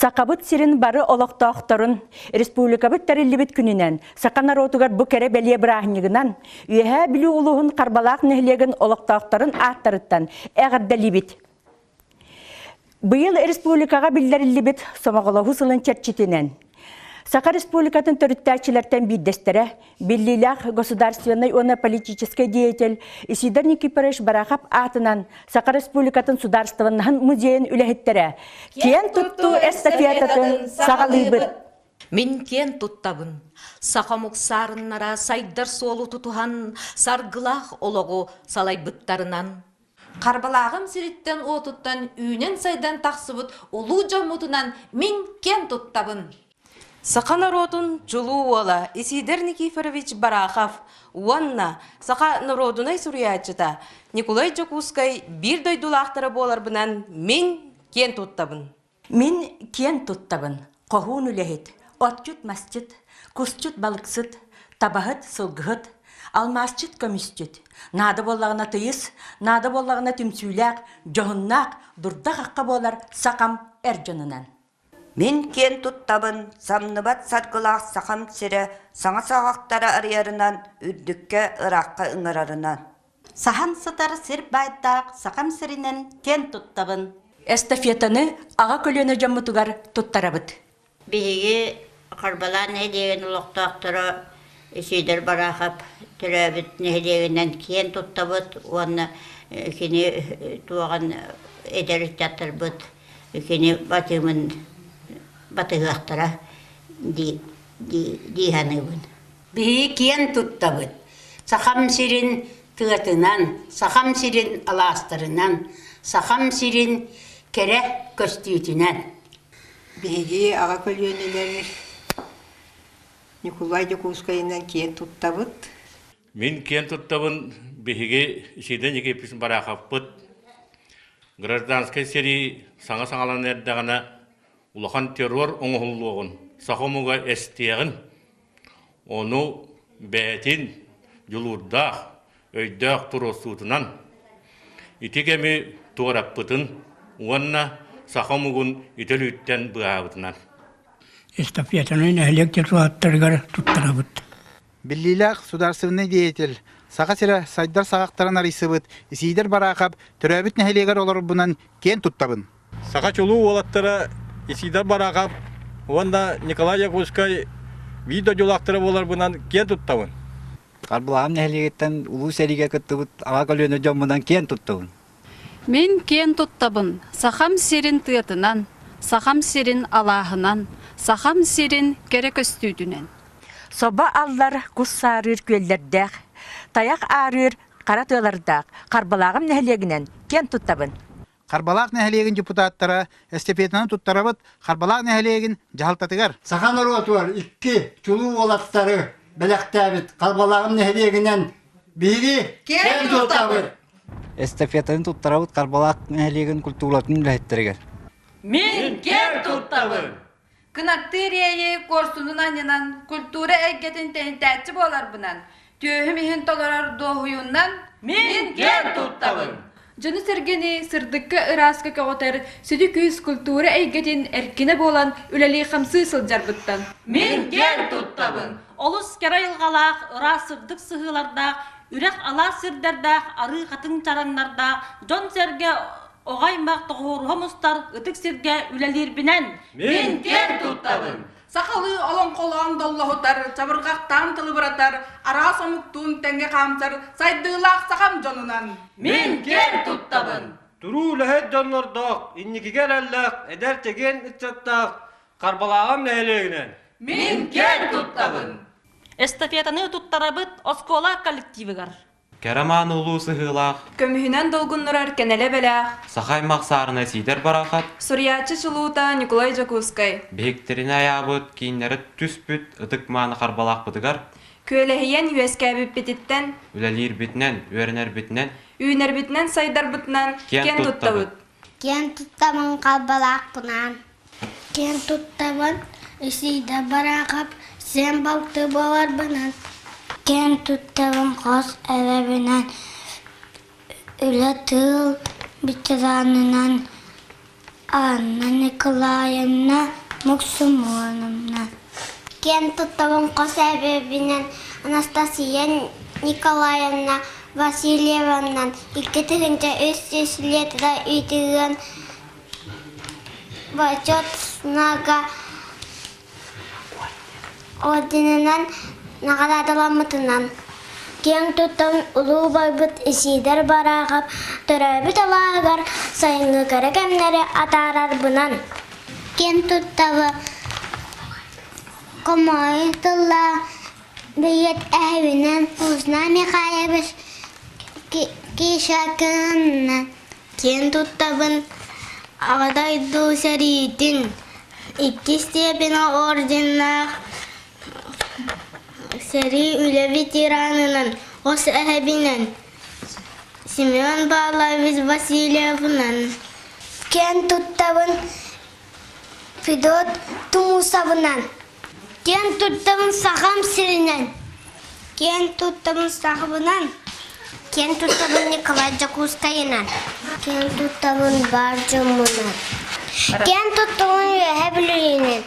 Сахабыт сирин бары олохтоохторун республикабыт тэриллибит күнүнэн саха норуотугар бу кэрэ бэлиэ бырааһынньыгынан Үөһээ Бүлүү улууһун Харбалаах нэһилиэгин олохтоохторун ааттарыттан эҕэрдэлиибит. Быйыл республикаҕа биллэриллибит Сомоҕолоһуу сылын чэрчитинэн Саха Республикатын төрүттээччилэртэн биирдэстэрэ, биллиилээх государственнай уонна политическай деятель Исидор Никифорович Барахов аатынан Саха Республикатын судаарыстыбаннаһын музейын үлэһиттэрэ киэн туттуу эстафетатын саҕалыыбыт. Мин киэн туттабын. Саха омук саарыннара сайдар суолу тутуһан, саргылаах олоҕу салайбыттарынан. Харбалааҕым сириттэн-уотуттан үүнэн-сайдан тахсыбыт улуу дьоммутунан мин киэн туттабын. Саха норуотун чулуу уола Исидор Никифорович Барахов уонна саха норуодунай суруйааччыта Николай Дьокуускай биир дойдулаахтара буоларбынан мин киэн туттабын. Мин киэн туттабын, хоһуун үлэһит, отчут-масчыт, кусчут-балыксыт, табаһыт, сылгыһыт, алмаасчыт, көмүсчүт, наада буоллаҕына тыйыс, наада буоллаҕына түмсүүлээх, дьоһуннаах, дурда-хахха буолар сахам эр дьонунан. Мин киэн туттабын, самныбат саргылаах сахам сирэ саҥа саҕахтары арыйарынан, үрдүккэ, ыраахха ыҥырарынан. Саһан сытар сир баайдаах сахам сиринэн киэн туттабын. Эстафетаны аҕа көлүөнэ дьоммутугар туттарабыт. Биһиги Харбалаан нэһилиэгин олохтоохторо Сидор Барахов төрөөбүт нэһилиэгинэн киэн туттабыт уонна кини туоҕан эдэр ыччаттарбыт кини батыымын батыһыахтара дии дии саныыбын. Биһиги киэн туттабыт Сахам сирин тыатынан, Сахам сирин алаастарынан, Сахам сирин кэрэ көстүүтүнэн. Биһиги аҕа көлүөнэлэр Ньукулай Дьокуускайынан киэн туттабыт. Мин киэн туттабын биһиги Сидор Никифорович Бараховпыт гражданскай сэрии саҥа саҕаланан эрдэҕинэ улахан террор оҥоһуллуоҕун, саха омуга эстиэҕин Ону бэйэтин дьулуурдаах, өйдөөх туруорсуутунан ити кэми туораппытын уонна саха омугун ити өлүүттэн быыһаабытынан. Эстафетаны нэһилиэк дьокутааттарыгар туттарабыт. Биллиилээх судаарыстыбаннай деятель, Саха сирэ сайдар саҕахтарын арыйсыбыт Исиидэр Бараахап төрөөбүт нэһилиэгэр олорорбунан киэн туттабын. Саха чулуу уолаттара Исидор Барахов уонна Николай Якутскай биир дойдулаахтара буоларбынан киэн туттабын. Харбылаҕым нэһилиэгиттэн улуу сэриигэ кыттыбыт аҕа көлүөнэ дьоммунан киэн туттабын. Мин киэн туттабын Сахам сирин тыатынан, Сахам сирин алааһынан, Сахам сирин кэрэ көстүүтүнэн. Собо аллар кус саарыыр күөллэрдээх, тайах аарыыр хара тыалардаах Харбалааҕым нэһилиэгинэн киэн туттабын. Харбалаах нэһилиэгин депутаттара эстафетаны туттарабыт Харбалаах нэһилиэгин дьаһалтатыгар. Саха норуотугар икки чулуу уолаттары бэлэхтээбит Харбалааҕым нэһилиэгинэн биһиги киэн туттабыт! Эстафетаны туттарабыт Харбалаах нэһилиэгин культуратын үлэһиттэригэр. Мин киэн туттабын! Кынаттыыр иэйии куорсунун анньынан, культура эйгэтин тэнитээччи буоларбынан, түөһүм иһин толорор дуоһуйуунан мин киэн туттабын! Дьону-сэргэни сырдыкка ырааска көҕүтэр сүдү күүс культура эйгэтин эркинэ буолан үлэлии-хамсыы сылдьарбыттан мин киэн туттабын! Олус кэрэ айылҕалаах, ыраас сырдык сыһыылардаах, үрэх алаас сирдэрдээх, арыы хатыҥ чараҥнардаах, дьон-сэргэ Оҕо аймах тоҕуоруһа мустар ытык сиргэ үлэлиирбинэн мин киэн туттабын! Сахалыы олоҥхолоон доллоһутар, чабырҕахтаан тылыбыратар, араас омуктуун тэҥҥэ хаамсар сайдыылаах сахам дьонунан мин киэн туттабын! Туруу үлэһит дьоннордоох, инникигэ эрэллээх, эдэр чэгиэн ыччаттаах Харбалааҕым нэһилиэгинэн мин киэн туттабын! Эстафетаны туттарабыт оскуола коллективыгар. Кэрэ-мааны улуу сыһыылаах, Көмүһүнэн долгуннурар кэнэлэ бэлээх, саха аймах саарына Сиидэр Барахов, суруйааччы чулуута Ньукулай Дьокуускай, биһиктэринэ айаабыт, кииннэрэ түспүт ытык-мааны харбалаахпытыгар, күөлэһийэн үөскээбиппититтэн, үлэлиирбитинэн, үөрэнэрбитинэн, үүнэрбитинэн сайдарбытынан киэн киэн туттабыт. туттабыт. Киэн туттабын харбалаахпынаан. Киэн туттабын Исиидэ Бараахап сиэн балты буоларбынан. Киэн туттабын хос эбэбинэн, үлэ тыыл ветеранынан. Анна Николаевна Муксумоновна. Киэн туттабын хос эбэбинэн Анастасия Николаевна Васильеванан 2300 литра үүтүгүн Бочуот знага орденынан наҕараадаламмытынан киэҥ туттан улуу убайбыт Исидор Барахов төрөөбүт алааһыгар сайыҥҥы кэрэ кэмнэри атаарарбынан киэн туттабы хомоҕой тыллаах бэйиэт эһэбинэн Кузьма Михайлович Кишакинынан Киэн туттабын Аҕа дойду сэриитин иккис степень орденнаах сэрии үлэ ветеранынан хос эһэбинэн Семен Павлович Васильевынан Киэн туттабын Федот Тумусовынан Киэн туттабын Сахам сиринэн Киэн туттабын сахабынан Киэн туттабын Николай Дьокуускайынан Киэн туттабын бар дьоммунан Киэн туттабын Үөһээ Бүлүүнэн.